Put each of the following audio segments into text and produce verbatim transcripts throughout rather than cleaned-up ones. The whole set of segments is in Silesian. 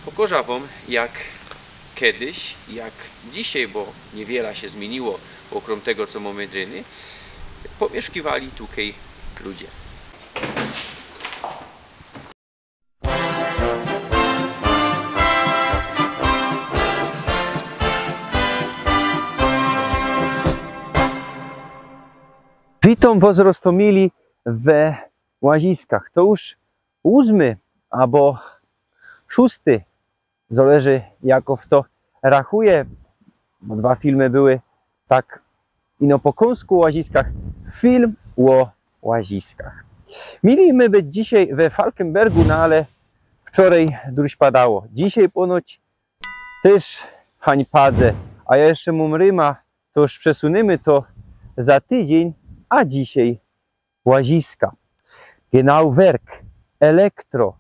Pokŏżã wōm, jak kedyś, jak dzisiej, bo niywiela sie zmiyniło ôkrōm tego, co mōmy dzyny, pōmiyszkiwali tukej ludzie. Witōm wŏs, rostōmili, we łaziskach. To już ōsmy abo szōsty, zależy, jako fto rachuje, bo dwa filmy były tak ino po kōnsku ô łaziskach. Film ô łaziskach. Mili my być dzisiej we Falkenbergu, no ale wczorej dość padało. Dzisiej ponoć tyż hań padze, a jŏ jeszcze mōm ryma, to już przesunymy to za tydziyń, a dzisiej łaziska. Genau, werk, elektro.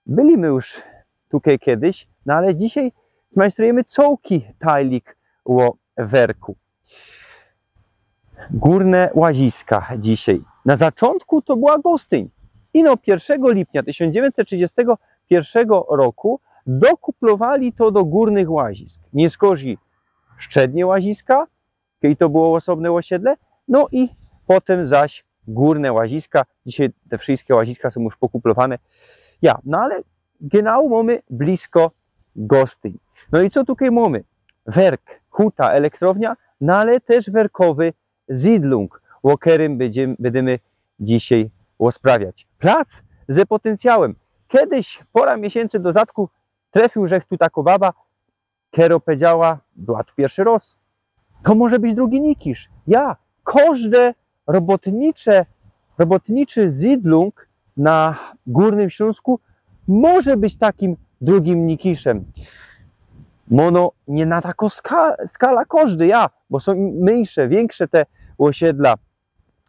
Byli my już tukej kedyś, no ale dzisiej zmajstrujymy cołki tajlik ô werku. Gōrne łaziska dzisiej. Na zaczōntku to była gostyń. Ino piyrszego lipnia tysiōnc dziewiyńćset trzidziestego piyrszego roku dokuplowali to do Gōrnych Łazisk. Niyskorzij Szczednie Łaziska, kej to było ôsobne ôsiedle, no i potym zaś Gōrne Łaziska. Dzisiej te wszyjske łaziska sōm już pokuplowane. Ja, no ale genau mōmy blisko gostyń. No i co tukej mōmy? Werk, huta, elektrownia, no ale tyż werkowy zydlōng, ô kerym bydziym-, bydymy dzisiej ôsprawiać. Plac ze potyncjałym. Kedyś, pora miesiyncy do zadku, trefiył żech tu takõ babã, kerŏ pedziała, była tu piyrszy rŏz: „To może być drugi Nikisz”. Ja, kożdy robotnicze, robotniczy zydlōng na Gōrnym Ślōnsku może być takim drugim Nikiszym. Może niy na takõ ska-, skalã kożdy, ja, bo sōm myńsze, wiynksze te ôsiedla.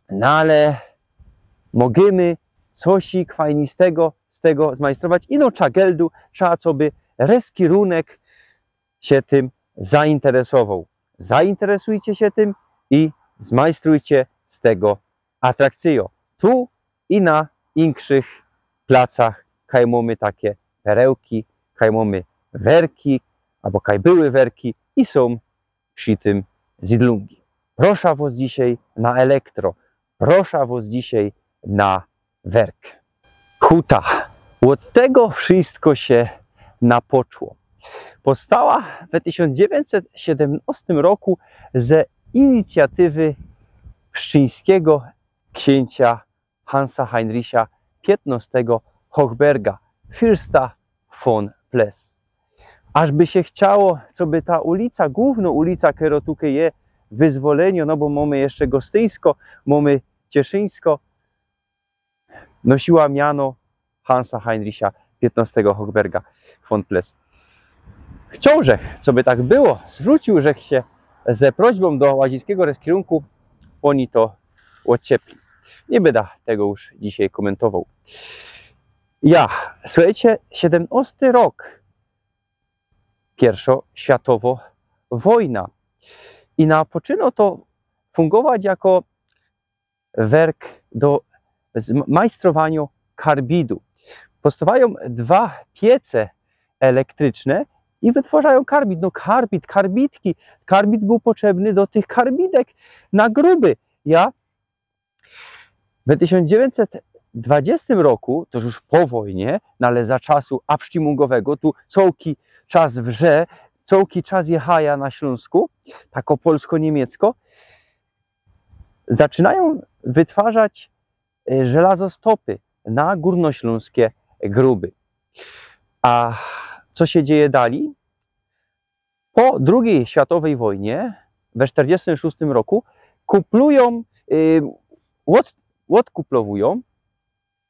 No ale możymy coś fajnistego z tego zmajstrować. Ino trza geldu, trza, coby reskirunek sie tym zainteresowoł. Zainteresujcie sie tym i zmajstrujcie z tego atrakcyjõ. Tu i na inkszych placach, kaj mōmy take perełki, kaj mōmy werki, abo kaj były werki i sōm przi tym zydlōngi. Proszã wŏs dzisiej na elektro, proszã wŏs dzisiej na werk. Huta. Ôd tego wszysko sie napoczło. Powstała we tysiōnc dziewiyńćset siedymnŏstym roku ze inicjatywy pszczyńskigo ksiyńcia Hansa Heinricha piętnostego Hochberga, Fürsta von Pless. Ażby sie chciało, coby ta ulica, gōwnŏ ulica, kerŏ tukej je, Wyzwolynio, no bo mōmy jeszcze Gostyńsko, mōmy Cieszyńsko, nosiła miano Hansa Heinricha piętnostego Hochberga von Pless. Chcioł żech, coby tak było, zwrōcił żech sie ze prośbōm do łaziskigo reskirunku, ôni to ôdciepli. Niy bydã tego już dzisiej kōmyntowoł. Ja, suchejcie, siedymnŏsty rok, piyrszŏ światowŏ wojna. I napoczynŏ to fungować jako werk do zm-, majstrowaniŏ karbidu. Powstŏwajōm dwa piece elektryczne i wytwŏrzajōm karbid. No karbid, karbidki. Karbid bōł potrzebny do tych karbidek na gruby. Ja w tysiōnc dziewiyńćset dwadzieścia roku, to już po wojnie, no ale za czasu absztimungowego, tu cołki czas wrze, cołki czas jechaja na Ślōnsku, tako polsko-niymiecko, zaczynajōm wytwŏrzać, e, żelazostopy na gōrnoślōnskie gruby. A co sie dzieje dalij? Po drugij światowyj wojnie, we sztyrdziestym szōstym roku, kuplujōm, y, ôd-, ôdkuplowujōm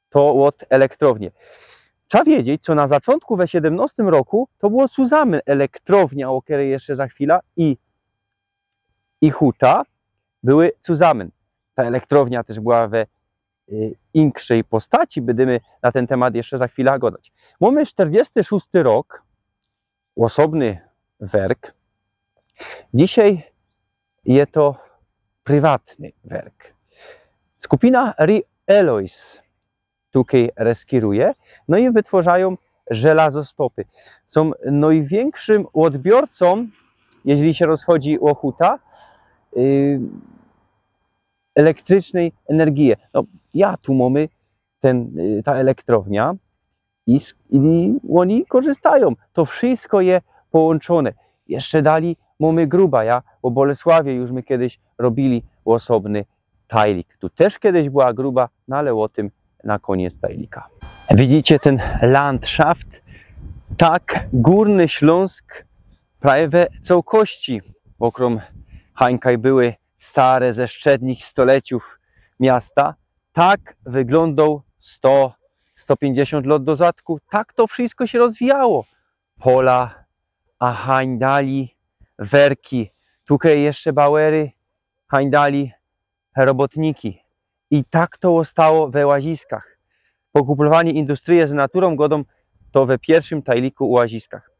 to ôd elektrownie. Trza wiedzieć, co na zaczōntku we siedymnŏstym roku to było zusammen elektrownia, ô kerej jeszcze za chwila, i, i huta były zusammen. Ta elektrownia tyż była we, y, inkszej postaci, bydymy na tyn tymat jeszcze za chwila gŏdać. Mōmy sztyrdziesty szōsty rok, ôsobny werk. Dzisiej je to prywatny werk. Skupina Ri Elois tukej reskiruje, no i wytwŏrzajōm żelazostopy. Sōm nojwiynkszym ôdbiorcōm, jeźli sie rozchodzi ô hutã, yy, elektrycznyj energije. No, ja tu mōmy ten, yy, ta elektrownia i, s- i ôni korzystajōm. To wszysko je połōnczōne. Jeszcze dalij mōmy Gruba, ja, ô Bolesławie już my kejś robiyli ôsobny tajlik. Tu tyż kejś była Gruba, no ale ô tym na kōniec tajlika. Widzicie ten landszaft? Tak Gōrny Ślōnsk prawie we cołkości, ôkrōm hańkaj były stare ze strzednich stolecjōw miasta, tak wyglōndoł sto, sto piyńćdziesiōnt lot do zadku, tak to wszysko sie rozwijało. Pola, a hań dalij werki, tukej jeszcze bawery, hań dalij robotniki. I tak to ôstało we łaziskach. Pokuplowanie industryje z naturōm, godōm, to we piyrszym tajliku ô łaziskach.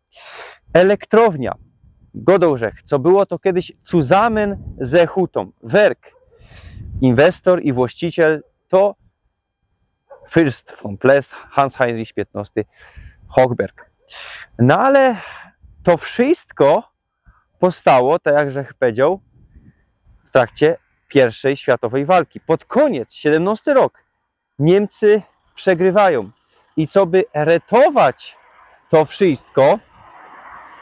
Elektrownia, godoł żech, co było to kejś cuzamyn ze hutōm, werk. Inwestor i właściciel to Fürst von Pless, Hans Heinrich piętnasty Hochberg. No ale to wszysko powstało, tak jak żech powiedzioł, w trakcie piyrszej światowej walki. Pod kōniec, siedymnŏsty rok, Niymcy przegrywajōm. I coby retować to wszysko,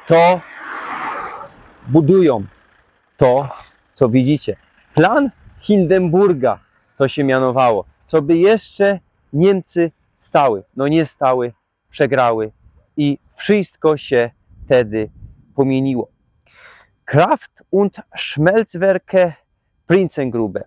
to budujōm to, co widzicie. Plan Hindenburga to sie mianowało. Coby jeszcze Niymcy stały. No niy stały, przegrały i wszysko sie tedy pomiyniło. Kraft- und Schmelzwerke Prinzengrube.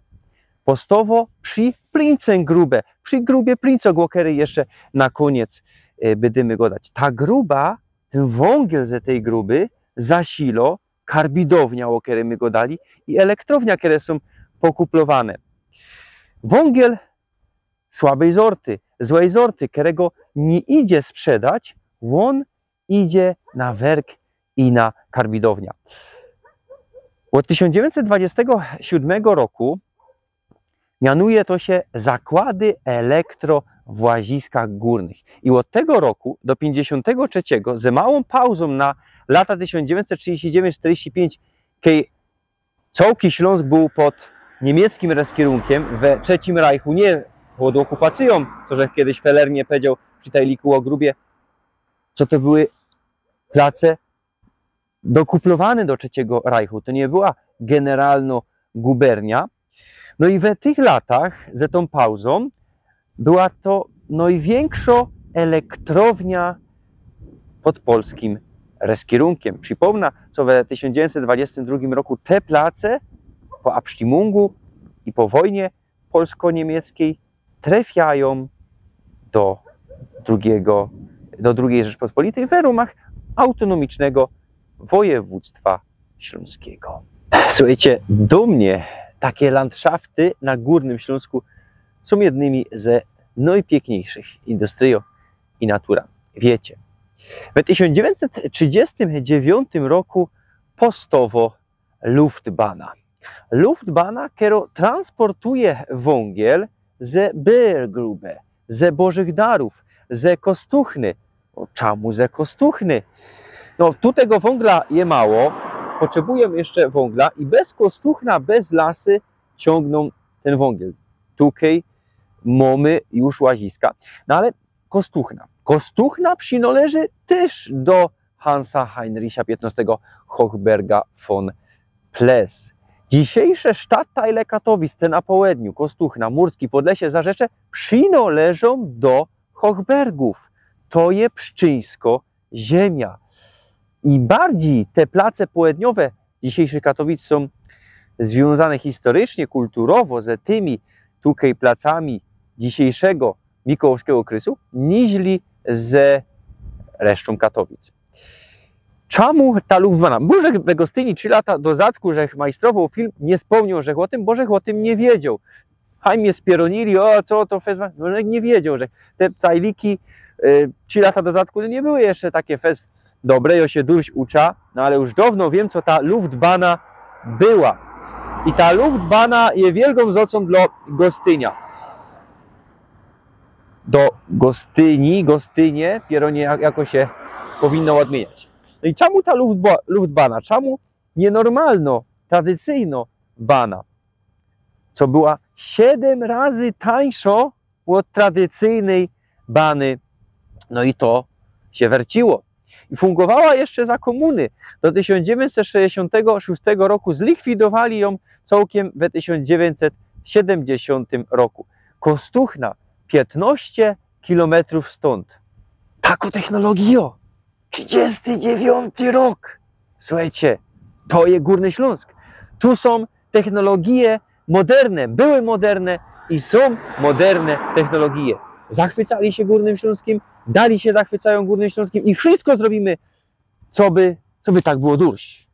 Postowo przi Prinzengrube, przi grubie Prinzog, ô kerej jeszcze na kōniec, e, bydymy godać. Ta gruba, tyn wōngiel ze tyj gruby zasilo karbidownia, ô kerej my godali, i elektrownia, kere sōm pokuplowōne. Wōngiel słabyj zorty, złej zorty, kerego niy idzie sprzedać, ôn idzie na werk i na karbidownia. Ôd tysiōnc dziewiyńćset dwudziestego siódmego roku mianuje to sie zakłady elektro w Łaziskach Gōrnych. I ôd tego roku do piyńćdziesiōntego trzeciego, ze małōm pauzōm na lata tysiōnc dziewiyńćset trzidziści dziewięć czterdzieści pięć, kej cołki Ślōnsk bōł pod niymieckim reskierunkiym we Trzecim Rajchu, niy pod ôkupacyjōm, co żech kejś felernie powiedzioł przi tajliku ô grubie, co to były place dokuplowane do Trzecigo Rajchu. To niy była generalnŏ gubernia. No i we tych latach, ze tōm pauzōm, była to nojwiynkszŏ elektrownia pod polskim reskierunkiym. Przipōmnã, co we tysiōnc dziewiyńćset dwudziestym drugim roku te place po abstimmungù i po wojnie polsko-niymieckiej trefiajōm do drugigo, do drugij Rzeczpospolitej we rōmach autōnōmicznego wojewōdztwa ślōnskigo. Suchejcie, dōm mie take landszafty na Gōrnym Ślōnsku sōm jednymi ze nojpiykniyjszych industryjŏ i natura. Wiycie, we tysiōnc dziewiyńćset trzidziestym dziewiōntym roku powstŏwŏ Luftbana. Luftbana, kerŏ transportuje wōngiel ze Beergrube, ze Bożych Darōw, ze Kostuchny. Ô, czymu ze Kostuchny? No, tu tego wōngla je mało, potrzebujōm jeszcze wōngla i bez Kostuchna, bez lasy ciōngnōm tyn wōngiel. Tukej mōmy już łaziska. No ale Kostuchna. Kostuchna przinŏleży tyż do Hansa Heinricha piętnŏstego Hochberga von Pless. Dzisiejsze sztattajle Katowic, te na połedniu, Kostuchna, Murski, Podlesie, Zarzecze, przinŏleżōm do Hochbergōw. To je pszczyńsko ziymia. I bardzij te place połedniowe dzisiejszych Katowic sōm zwiōnzane historycznie, kulturowo ze tymi tukej placami dzisiejszego Mikołowskigo Krysu, niźli ze resztōm Katowic. Czymu ta Luftbana? Bōł żech we Gostyni trzi lata do zadku, żech majstrowoł film, niy spōmnioł żech ô tym, bo żech ô tym niy wiedzioł. Hań mie spieronili, ô, co to fest wa-, no, żech niy wiedzioł, że te tajliki, y, trzi lata do zadku, no, niy były jeszcze take fest dobre, jŏ sie durś uczã, no, ale już dŏwno wiym, co ta Luftbana była. I ta Luftbana je wielgōm zŏcōm dlŏ Gostynia. do gostyni, gostynie, pierōnie, jak, jako sie powinno ôdmiyniać. No i czymu ta luftba-, luftbana? Czymu niynormalno, tradycyjno bana, co była siedym razy tańszo ôd tradycyjnyj bany? No i to sie werciło. I fungowała jeszcze za kōmuny. Do tysiōnc dziewiyńćset sześćdziesiōntego szōstego roku, zlikwidowali jōm cołkiym we tysiōnc dziewiyńćset siedymdziesiōntym roku. Kostuchna, piytnŏście kilometrōw stōnd. Tako technologijo. Trzidziści dziewiōnty rok. Suchejcie, to je Gōrny Ślōnsk. Tu sōm technologije moderne, były moderne i sōm moderne technologije. Zachwycali sie Gōrnym Ślōnskim, dalij sie zachwycajōm Gōrnym Ślōnskim i wszysko zrobiymy, coby, coby tak było durś.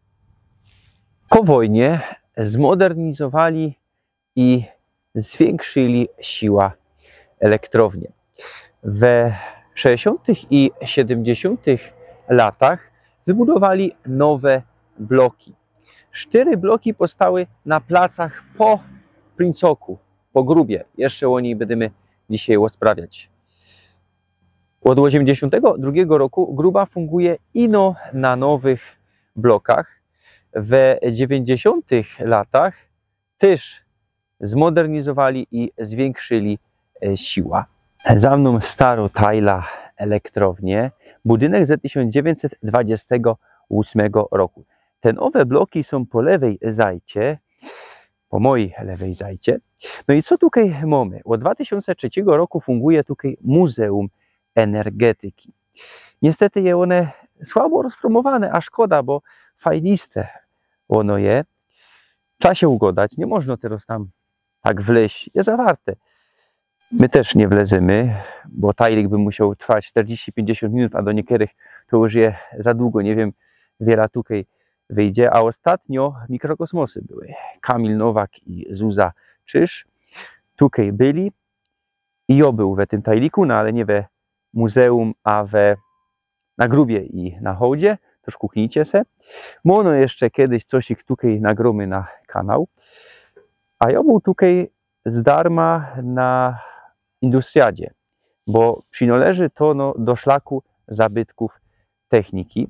Po wojnie zmodernizowali i zwiynkszyli siła elektrownie. We sześćdziesiōntych i siedymdziesiōntych latach wybudowali nowe bloki. Sztyry bloki powstały na placach po Princoku, po Grubie. Jeszcze ô nij bydymy dzisiej rozprawiać. Ôd ôziymdziesiōntego drugigo roku Gruba funguje ino na nowych blokach. We dziewiyńćdziesiōntych latach tyż zmodernizowali i zwiynkszyli, e, siła. Za mnōm staro tajla elektrownie, budynek ze tysiōnc dziewiyńćset dwudziestego ôsmego roku. Te nowe bloki sōm po lewyj zajcie, po mojij lewyj zajcie. No i co tukej mōmy? Ôd dwa tysiōnce trzecigo roku funguje tukej Muzeum Energetyki. Niestety je ône słabo rozprōmowane, a szkoda, bo fajniste ôno je. Trza sie ugŏdać, niy można teroz tam tak wlyź, je zawarte. My tyż niy wlezymy, bo tajlik by musioł trwać sztyrdziści, piyńćdziesiōnt minut, a do niykerych to już je za dugo, niy wiym, wiela tukej wyjdzie. A ôstatnio mikrokosmosy były. Kamil Nowak i Zuza Czyż tukej byli. I jŏ bōł we tym tajliku, no ale niy we muzeum, a we na Grubie i na Hołdzie, toż kuknijcie se. Może jeszcze kejś coś tukej nagrōmy na kanał. A jŏ bōł tukej z darma na Industriadzie, bo przinŏleży to, no, do szlaku zabytków techniki.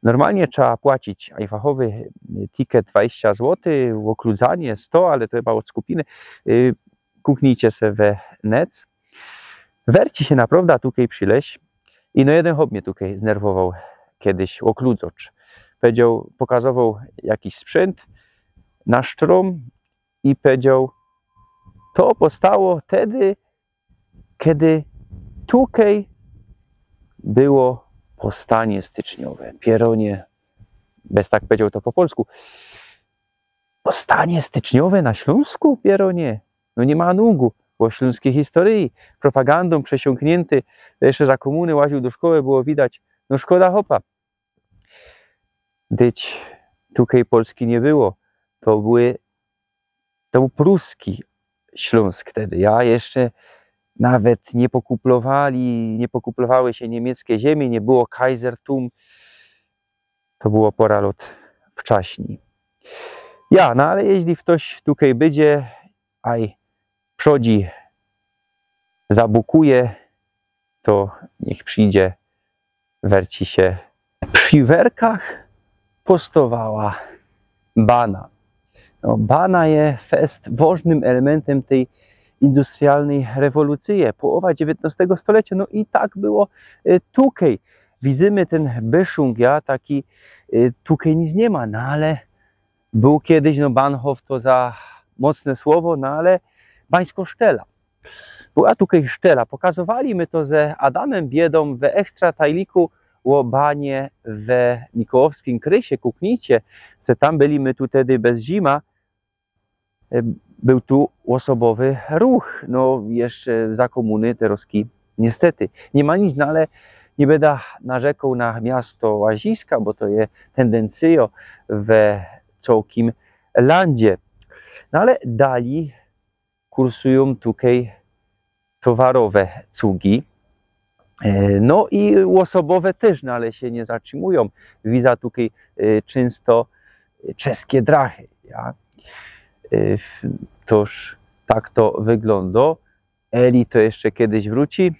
Normalnie trzeba płacić ajfachowy tiket dwadzieścia złotych, ôkludzanie sto, ale to chyba ôd skupiny. Y, kuknijcie se we net. Werci sie naprŏwda tukej przileź. I no, jedyn chop mie tukej znerwowoł kejś, ôkludzŏcz. Powiedzioł, pokazowoł jakiś sprzęt na sztrōm i powiedzioł: „To powstało wtedy, kiedy tukej było powstanie styczniowe.” Pierōnie, bez tak powiedzioł to po polsku. Powstanie styczniowe na Ślōnsku? Pierōnie. No niy ma nōngu, bo ślōnskij historyji, propagandōm przesiōnkniynty, jeszcze za kōmuny łaziōł do szkoły, było widać. No szkoda chopa. Dyć tukej Polski niy było. To były, to bōł pruski Ślōnsk wtedy. Ja jeszcze nawet niy pokuplowali, niy pokuplowały sie niymieckie ziymie, niy było Kaisertum. To było pora lŏt wczaśnij. Ja, no ale jeźli ftoś tukej bydzie, a i przodzi zabukuje, to niych przidzie, werci sie. Przi werkach powstowała bana. No, bana je fest wożnym elementem tyj industrialnyj rewolucyje. Połowa dziewiyntnŏstego stolecio, no i tak było, y, tukej. Widzymy tyn Byszōng, ja, taki, y, tukej nic niy ma, no ale bōł kejś, no, Bahnhof to za mocne słowo, no ale bańsko sztela. Była tukej sztela. Pokazowali my to ze Adamym Biydōm we ekstra tajliku ô banie we Mikołowskim Krysie. Kuknijcie se tam, byli my tu wtedy bez zima. E, bōł tu ôsobowy ruch, no, jeszcze za kōmuny, terŏzki niystety. Niy ma nic, no ale niy byda narzekŏł na miasto Łaziska, bo to je tendencyjo we cołkim landzie. No ale dalij kursujōm tukej towarowe cugi. E, no i ôsobowe tyż, no ale sie niy zatrzimujōm. Widza tukej, e, czynsto czeskie drachy, ja. E, toż tak to wyglōndo. Eli to jeszcze kiedyś wróci?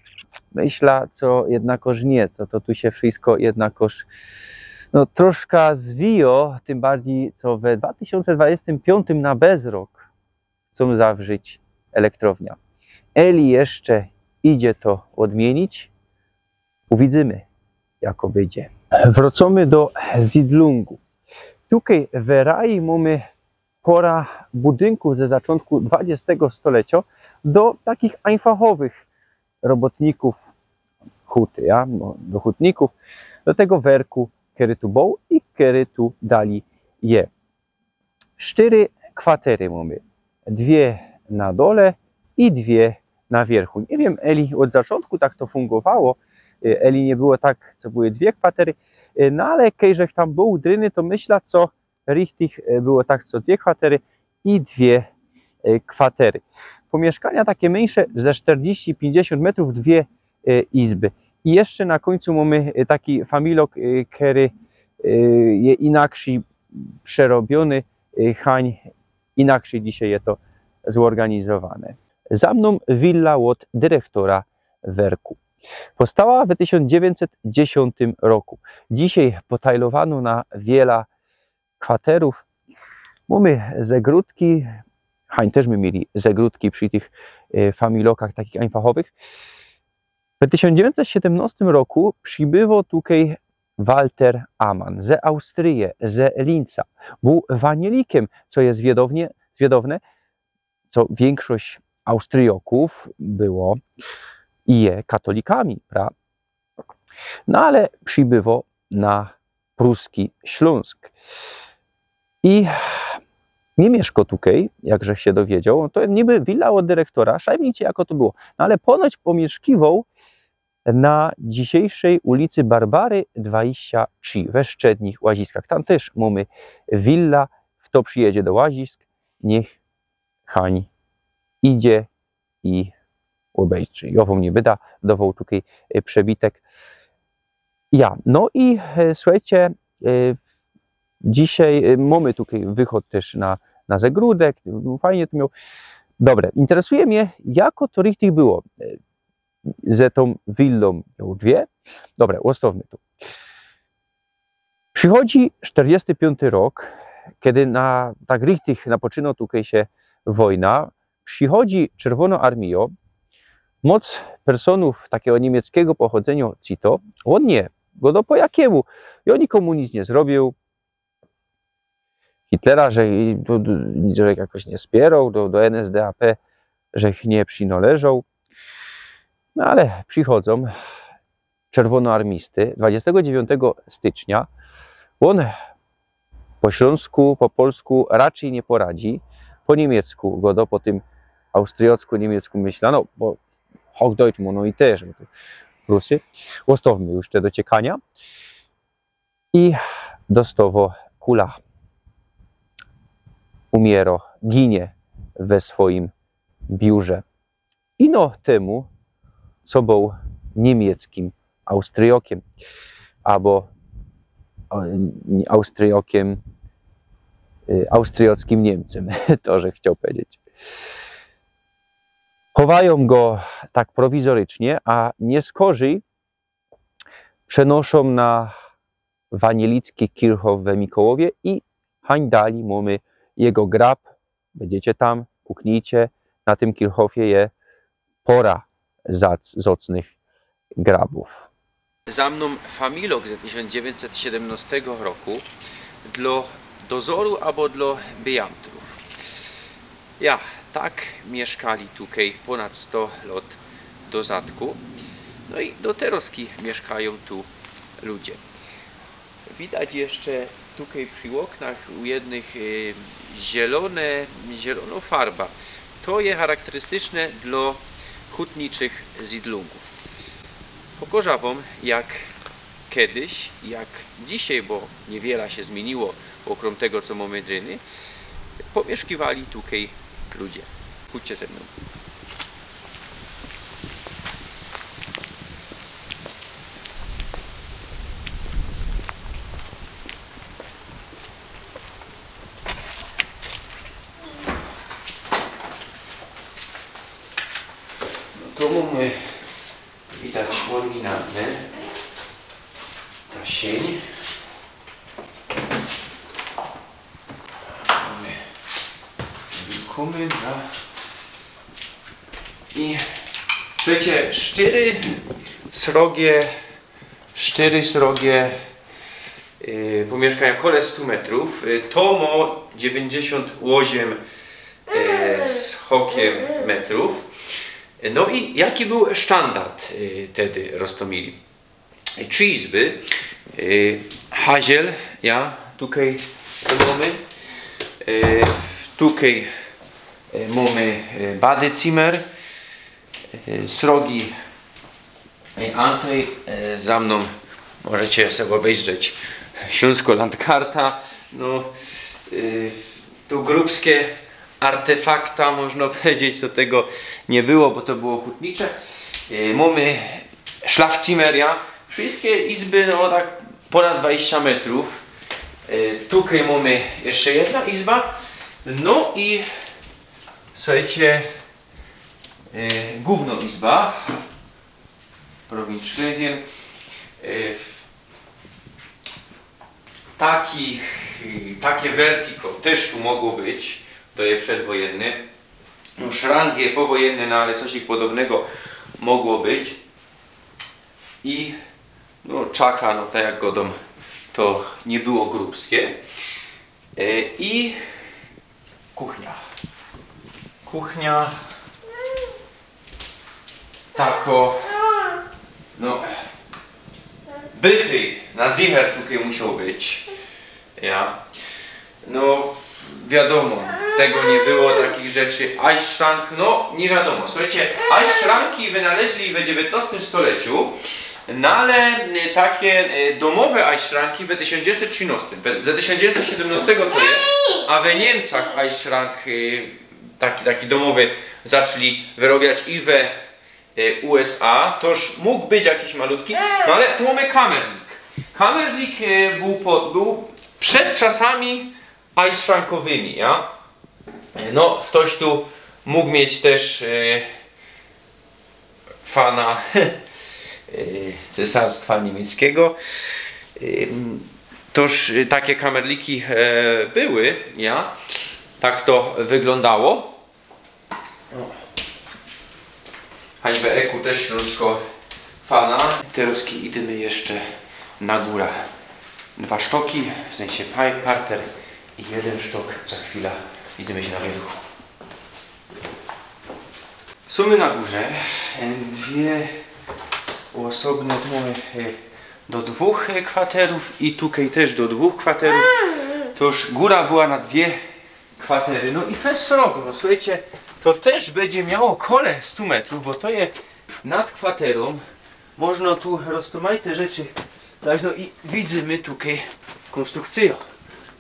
Myślę, co jednakoż nie, co to tu się wszystko jednakoż, no, troszkę zwijo, tym bardziej, co we dwa tysiące dwudziestym piątym na bezrok chcą zawrzeć elektrownia. Eli jeszcze idzie to odmienić. Uwidzymy, jako będzie. Wracamy do Zidlungu. Tutaj w Rai mamy pora budynków ze zaczątku dwudziestego stulecia do takich einfachowych robotników huty, ja? No, do hutników, do tego werku, który tu był i który tu dalej je. Sztyry kwatery mamy. Dwie na dole i dwie na wierchu. Nie wiem, Eli, od zaczątku tak to fungowało. Y, Eli nie było tak, co były dwie kwatery. Y, no ale kejżech tam był dryny, to myślę, co richtig, y, było tak, co dwie kwatery i dwie, y, kwatery. Pomieszkania takie mniejsze, ze czterdzieści, pięćdziesiąt metrów, dwie, y, izby. I jeszcze na końcu mamy, y, taki familok, y, który, y, je inaczej przerobiony, y, hań inaczej dzisiaj je to zorganizowane. Za mną willa od dyrektora werku. Powstała w tysiąc dziewięćset dziesiątym roku. Dzisiaj potajlowano na wiele kwaterów. Mamy zegródki, hań też my mieli zegródki przy tych, e, familokach takich einfachowych. W tysiąc dziewięćset siedemnastym roku przybywał tutaj Walter Amann ze Austrii, ze Linca. Był wanielikiem, co jest zwiedownie, zwiedowne, co większość Austriaków było i je katolikami, prawda? No ale przybywał na pruski Śląsk. I nie mieszkał tutaj, jakże się dowiedział. To niby willa od dyrektora, szajmijcie, jako to było. No ale ponoć pomieszkiwał na dzisiejszej ulicy Barbary dwadzieścia trzy, we Szczednich Łaziskach. Tam też mamy willa, kto przyjedzie do Łazisk, niech hań idzie i obejrzy. Ja wam nie będę dawał tutaj, e, przebitek. Ja, no i, e, słuchajcie, e, dzisiaj, e, mamy tutaj wychód też na, na zegródek, no, fajnie to miał. Dobre, interesuje mnie, jako to richtig było, e, ze tą willą miał dwie. Dobre, ostawmy tu. Przychodzi czterdziesty piąty rok, kiedy na, tak richtig napoczynała tutaj się wojna, przychodzi Czerwonô Armijŏ, moc personów takiego niemieckiego pochodzenia, cito, on nie, bo do po jakiemu? I on nikomu nic nie zrobił. Hitlera, że, do, do, że jakoś nie wspierał, do, do N S D A P, że ich nie przynależał. No ale przychodzą czerwonoarmisty, dwudziestego dziewiątego stycznia. On po śląsku, po polsku raczej nie poradzi. Po niemiecku gŏdŏ, po tym austriacku, niemiecku myślano, bo Hochdeutsch mówią i też, no to Prusy. Ostawmy już te dociekania. I dostawŏ kula. Umiero, ginie we swoim biurze. Ino temu, co bōł niemieckim Austriakiem, abo, e, Austriakiem, e, austriackim Niemcem, to, że chciał powiedzieć. Chowają go tak prowizorycznie, a nieskorzyj przenoszą na wanielicki Kirchhof we Mikołowie i hań dali mamy jego grab. Będziecie tam, puknijcie, na tym Kirchhofie je pora zac-, zocnych grabów. Za mną familok ze tysiąc dziewięćset siedemnastego roku dla dozoru abo dla byjamtrów. Ja, tak mieszkali tukej ponad sto lot do zadku. No i do teroski mieszkają tu ludzie. Widać jeszcze tukej przy oknach u jednych, e, zielone, zielonŏ farba. To je charakterystyczne dla hutniczych zydlungów. Pokŏżã wōm, jak kedyś, jak dzisiej, bo niewiela sie zmiyniło ôkrōm tego, co mōmy dryny, pomieszkiwali tukej ludzie. Chōdźcie ze mnōm. Mamy ta sień. Mamy komin, ja. I słuchejcie, sztyry srogie, sztyry srogie, yy, pōmieszkōnia ôkole stu metrōw. Yy, to mo dziewiyńćdziesiōnt ôziym, yy, z hokiym metrōw. No i jaki bōł sztandard, yy, tedy, Roztomili? Trzej izby. Yy, haziel, ja, tukej to mōmy. Yy, tukej, yy, mōmy, yy, Badezimmer. Yy, srogi, yy, antré, yy, za mnōm możecie sobie ôbejrzeć Ślōnsko Landkarta. No, yy, tu grubskie artefakta, można powiedzieć, co tego nie było, bo to było hutnicze. Yy, mōmy Schlafzimmer, ja. Wszystkie izby, no, tak ponad dwadzieścia metrōw. Yy, tukej mōmy jeszcze jedna izba. No i słuchejcie, yy, głōwnŏ izba. Provinzschlesien. Yy, Taki, takie vertico tyż tu mogło być, to je przedwojenny. No, szrank je powojynny, no ale coś podobnego mogło być. I, no, czaka, no, tak jak gŏdōm, to niy było grubskie. E, i kuchnia. Kuchnia. Tako. No. Buffet na zicher tukej musioł być. Ja. No, wiadōmo, tego niy było, takich rzeczy. Eisschrank, no, niy wiadōmo. Słuchejcie, Eisschranki wynaleźli we dziewiyntnŏstym stoleciu, no ale, y, takie, y, dōmowe Eisschranki we tysiōnc dziewiyntset trzynŏstym, we, ze tysiōnc dziewiyntset siedymnŏstego to je, a we Niymcach Eisschrank, y, taki, taki dōmowy zaczli wyrobiać i we, y, U S A, toż mōg być jakiś malutki, no ale tu mōmy Kamerlik. Kamerlik, y, bōł po, bōł przed czasami Eisschrankowymi, ja? No, ftoś tu mōg mieć tyż, y, fana, y, Cesarstwa Niymieckigo. Y, toż, y, takie Kamerliki, e, były, ja? Tak to wyglōndało. O. Hańbę Eku tyż ślōnsko fana. Terŏz idymy jeszcze na gōra. Dwa sztoki, w sensie paj-, parter i jedyn sztok. Za chwila idymy sie na wierzch. Sōmy na gōrze, e, dwie ôsobne, tu mōmy, e, do dwōch, e, kwaterōw i tukej tyż do dwōch kwaterōw. Toż gōra była na dwie kwatery. No i fest srogo, no słuchejcie, to tyż bydzie miało ôkole stu metrōw, bo to je nad kwaterōm. Można tu roztōmajte rzeczy dać, no i widzymy tukej kōnstrukcyjõ.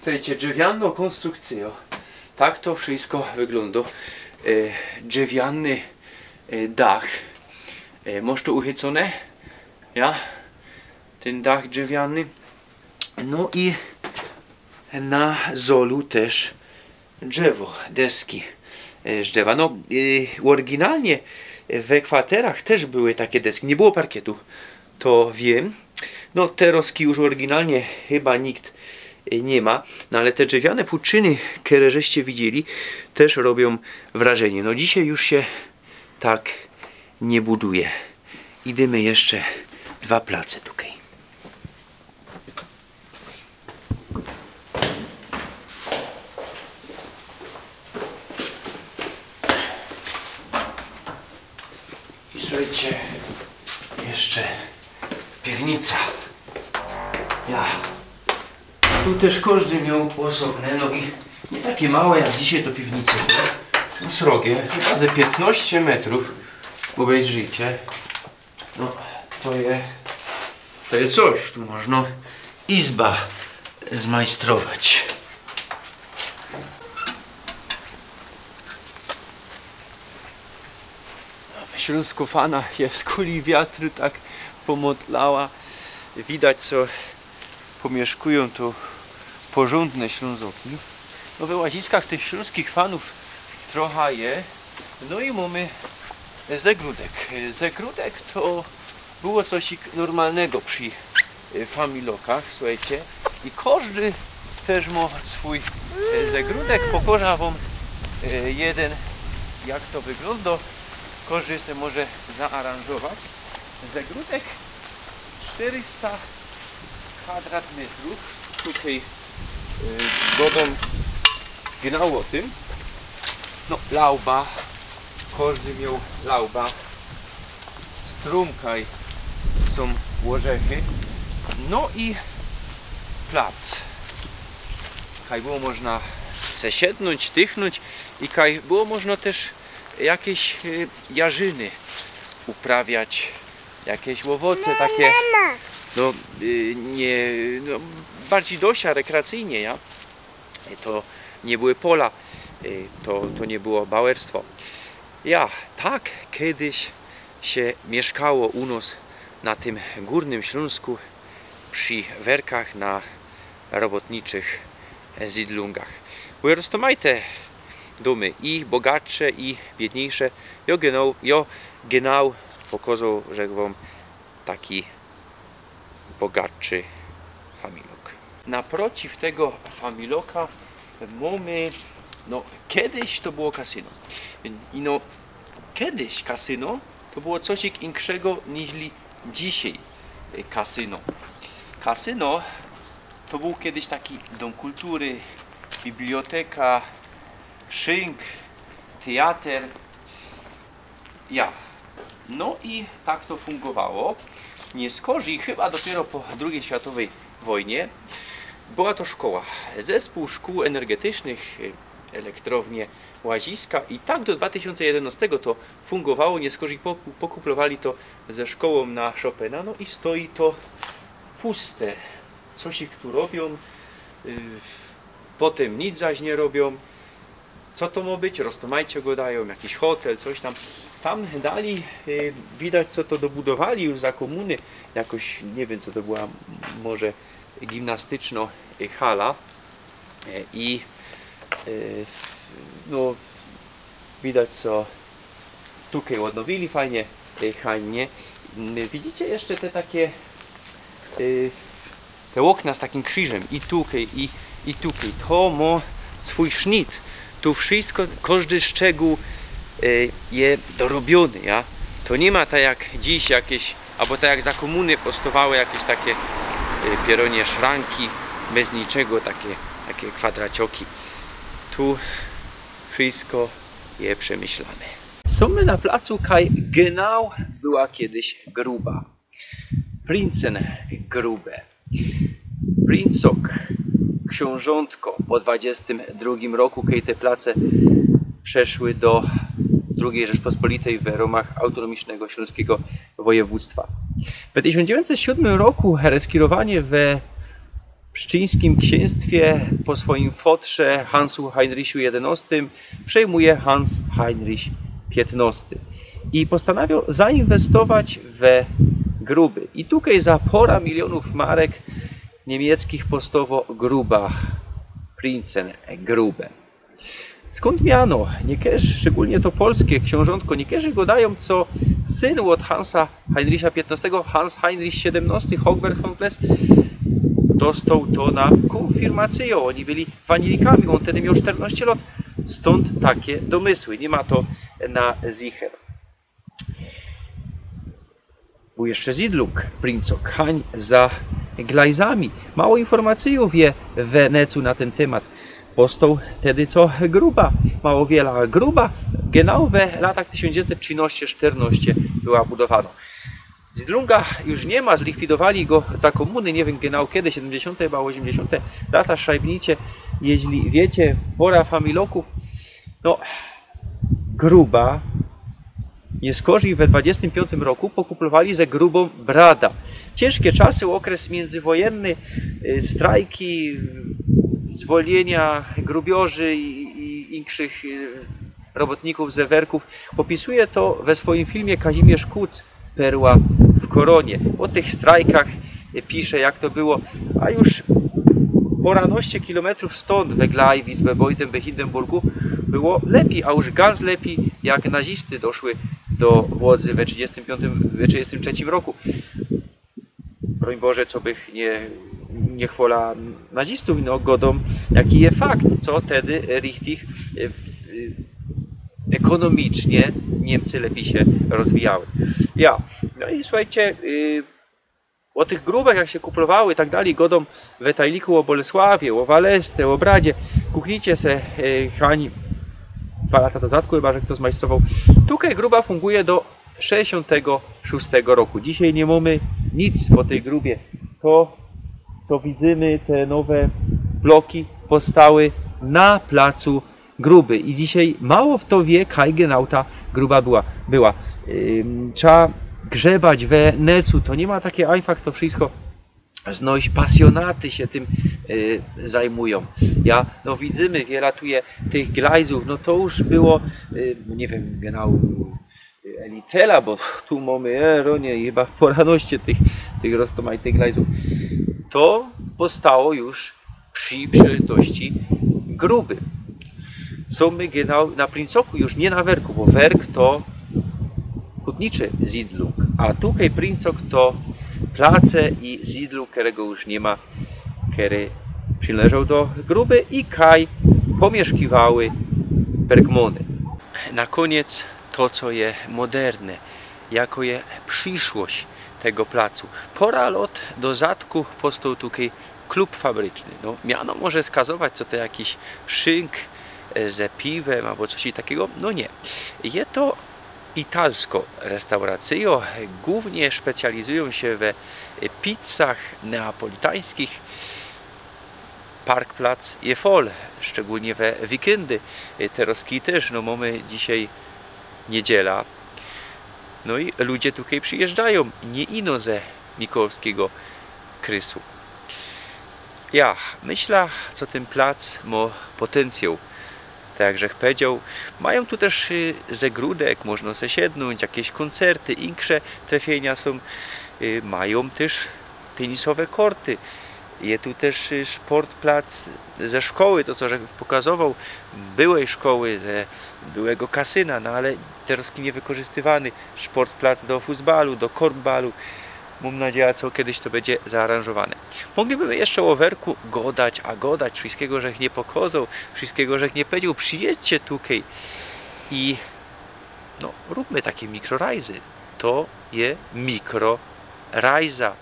Słuchejcie, drzewianŏ kōnstrukcyjŏ. Tak to wszystko wyglōndŏ. E, drzewiany, e, dach. E, mosz to uchycōne? Ja? Tyn dach drzewiany. No i na zolu tyż drzewo, deski, e, z drzewa. No, e, ôryginalnie we kwaterach tyż były take deski. Niy było parkietu, to wiym. No, terŏzki już ôryginalnie chyba nikt, e, niy ma. No, ale te drzewiane futrzyny, kere żeście widzieli, tyż robiōm wrażynie. No, dzisiej już sie tak niy buduje. Idymy jeszcze dwa place tukej. I słuchejcie, jeszcze piwnica. Ja. Tu tyż kożdy mioł ôsobne, no i niy take małe jak dzisiej to piwnice, co? No, srogie, chyba ze piytnŏście metrōw. Ôbejrzyjcie. No, to je, to je coś, tu można izba zmajstrować. Ślōnsko fana sie w skuli wiatru tak pōmotlała. Widać, co pōmiyszkujōm tu porzōndne Ślōnzoki. No, we łaziskach tych ślōnskich fanōw trocha je. No i mōmy zegrodek. Zegrodek to Było coś normalnego przy e, familokach, słuchajcie. I kożdy tyż mo swōj e, zegrodek. Pokoża wōm e, jedyn, jak to wyglōndo. Kożdy se może zaaranżować. Zegrodek sztyrysta kwadratmetrōw. Tukej e, godōm genau ô tym. No, lauba. Kożdy mioł lauba. Strōmkaj sōm ôrzechy. No i plac. Kaj było można se siednōńć, tychnōńć i kaj było można tyż jakeś e, jarzyny uprawiać, jakeś ôwoce takie. No, e, nie, no, bardzij dosia rekreacyjnie, ja. To nie były pola, e, to, to nie było bawerstwo. Ja, tak kedyś sie miyszkało u nos na tym Gōrnym Ślōnsku przi werkach na robotniczych zydlungach. Były roztōmajte dōmy, i bogatsze, i biydniejsze. Jo genau, jo genau pokozał, że wōm taki bogatszy familok. Naprociw tego familoka mōmy, no, kedyś to było kasyno. I no, kedyś kasyno to było coś inkszego niźli dzisiej e, kasyno. Kasyno to bōł kedyś taki dōm kultury, biblioteka, szynk, teater. Ja. No i tak to fungowało. Niy skorzij, chyba dopiero po drugij światowyj wojnie, była to szkoła. Zespōł szkōł energetycznych, elektrownie Łaziska, i tak do dwa tysiōnce jedynostego to fungowało. Niy skorzij poku- pokuplowali to ze szkołōm na Chopina. No i stoi to puste. Coś ich tu robiōm, y, potym nic zaś niy robiōm. Co to mo być? Roztōmajcie godajōm, jakiś hotel, coś tam. Tam dali y, widać, co to dobudowali już za kōmuny. Jakoś, niy wiym, co to była, może gimnastyczno y, hala. E, I y, no, widać, co tukej ôdnowili fajnie, y, hańnie. Mm, widzicie jeszcze te takie y, te ôkna z takim krziżym i tukej, i, i tukej. To mo swōj sznit. Tu wszystko, kożdy szczegōł y, je dorobiōny, ja? To niy ma tak jak dziś jakeś, abo tak jak za kōmuny powstowały jakeś takie y, pierōnie szranki, bez niczego, takie, takie kwadracioki. Tu wszystko je przemyślane. Sōm my na placu, kaj genau była kedyś Gruba. Princyn Grube. Princok, ksiōnżōntko po dwadziestym drugim roku, kej te place przeszły do drugij Rzeczpospolitej w rōmach autonomicznego ślōnskigo wojewōdztwa. We tysiōnc dziewiyńćset siōdmym roku reskirowanie we pszczyńskim ksiynstwie po swojim fotrze Hansu Heinrichu jedynostym przejmuje Hans Heinrich piynostny i postanawio zainwestować we Gruby. I tukej za pora milionōw marek niymiecczich powstowo Gruba, Prinzen Grube. Skōnd miano? Niykerzy, szczegōlnie to polske ksiōnżōntko, niykerzy godajōm, co syn ôd Hansa Heinricha piynostnego, Hans Heinrich siedymnosty, Hochberg von Pless, dostoł to na kōnfirmacyjõ. Ôni byli w Anielkami, ôn tedy mioł sztyrnoście lot. Stōnd take domysły. Niy ma to na zicher. Bōł jeszcze zydlung, Princok, hań za glajzami. Mało infōrmacyjōw je we necu na tyn tymat. Powstoł tedy co Gruba, mało wiela, a Gruba genau we latach tysiōnc dziewiyńćset trzynŏście sztyrnŏście była budowanŏ. Zydlunga już niy ma, zlikwidowali go za kōmuny, niy wiym genau kedy, siedymdziesiōnte chyba, ôziymdziesiōnte lata, szajbnijcie, jeźli wiycie, pora familokōw. No, Gruba, niy skorzij we dwadziestym piōntym roku pokuplowali ze Grubōm brada. Ciynżkie czasy, ôkres miyndzywojenny, y, strajki, zwolniynia grubiorzy i, i inkszych, y, robotnikōw ze werkōw. Popisuje to we swojim filmie Kazimierz Kuc, Perła w koronie. Ô tych strajkach, y, pisze, jak to było. A już poranŏście kilometrōw stōnd, we Gleiwitz, we Beuthen, we Hindenburgu, było lepij, a już ganz lepij, jak nazisty doszły do władzy we trzydziestym piątym, we trzydziestym trzecim roku. Broń Boże, co bych nie, nie chwola nazistōw, no godōm, jaki je fakt, co tedy richtig e, w- e, ekonomicznie Niemcy lepij sie rozwijały. Ja, no i słuchejcie, y, ô tych grubach, jak sie kuplowały i tak dalij, godōm we tajliku ô Bolesławie, ô Walesce, ô Bradzie. Kuknijcie se, e, Hań, dwa lata do zadku chyba, że fto zmajstrowoł. Tukej gruba funguje do sześćdziesiōntego szōstego roku. Dzisiej niy mōmy nic ô tyj grubie. To, co widzymy, te nowe bloki powstały na placu gruby. I dzisiej mało fto wiy, kaj genau ta gruba była. była. Ym, trzeba grzebać we necu, to niy ma taki ajfach, to wszystko znojś pasjonaty sie tym y, zajmujōm. Ja, no widzymy, wiela tu je tych glajzōw, no to już było, y, niy wiym, genau y, Elitela, bo tu mōmy, e, ronie, chyba poranoście tych, tych roztomajtych glajzōw. To powstało już przi przeżytości gruby. Sōm my genau na Princoku, już niy na Werku, bo Werk to hutniczy Siedlung, a tukej Princok to place i Siedlung, kerego już niy ma, kery przinŏleżoł do gruby i kaj pōmiyszkiwały Bergmōny. Na kōniec to, co je moderne, jako je prziszłość tego placu. Pora lŏt do zadku powstoł tukej klub fabryczny. No, miano może skazować, co to jakiś szynk e, ze piwym abo coś takigo. No niy. Je to italsko restauracyjo. Głównie specjalizujōm sie we pizzach neapolitańskich. Parkplac je fol, szczególnie we weekyndy. E, Terŏz kij tyż, no mōmy dzisiej niydziela. No i ludzie tukej przijyżdżajōm, niy ino ze Mikołowskigo krysu. Ja, myśla, co tyn plac mŏ potencjŏł. Tak jak żech powiedzioł, majōm tu tyż y, zegrodek, możno se siednōńć, jakeś kōncerty, insze trefienia sōm. Y, Majōm tyż tenisowe korty. Je tu tyż y, sport plac ze szkoły, to co żech pokazowoł, byłej szkoły, ze byłego kasyna, no ale terŏz niywykorzystywany. Sport plac do fusbalu, do korfbalu. Mōm nadzieja, co kedyś to bydzie zaaranżowane. Mogliby jeszcze ô Werku godać, a godać, wszystkigo żech niy pokazoł, wszystkigo żech niy powiedzioł. Przijydźcie tukej i no, rōbmy takie mikrorajzy. To je mikrorajza.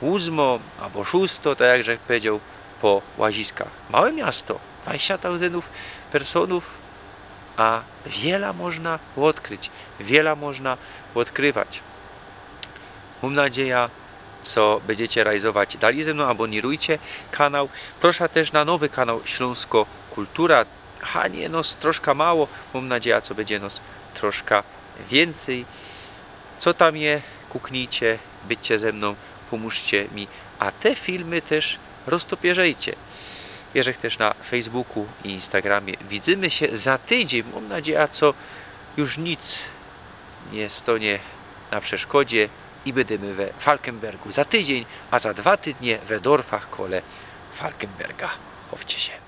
Ózmŏ abo szōsto, tak jak żech powiedzioł, po łaziskach. Małe miasto, dwadzieścia tysiōńcōw personōw, a wiela można ôdkryć, wiela można ôdkrywać. Mōm nadzieja, co bydziecie rajzować dalij ze mnōm, abōnirujcie kanał. Proszã tyż na nowy kanał Ślōnsko Kultura. Ha, niy, nos troszka mało, mōm nadzieja, co bydzie nos troszka wiyncyj. Co tam je, kuknijcie, bydźcie ze mnōm, pōmōżcie mi, a te filmy tyż roztopierzejcie. Jeżech tyż na Facebooku i Instagramie. Widzymy sie za tydziyń. Mōm nadzieja, co już nic niy stōnie na przeszkodzie i bydymy we Falkenbergu za tydziyń, a za dwa tydnie we Dorfach kole Falkenberga. Chowcie sie.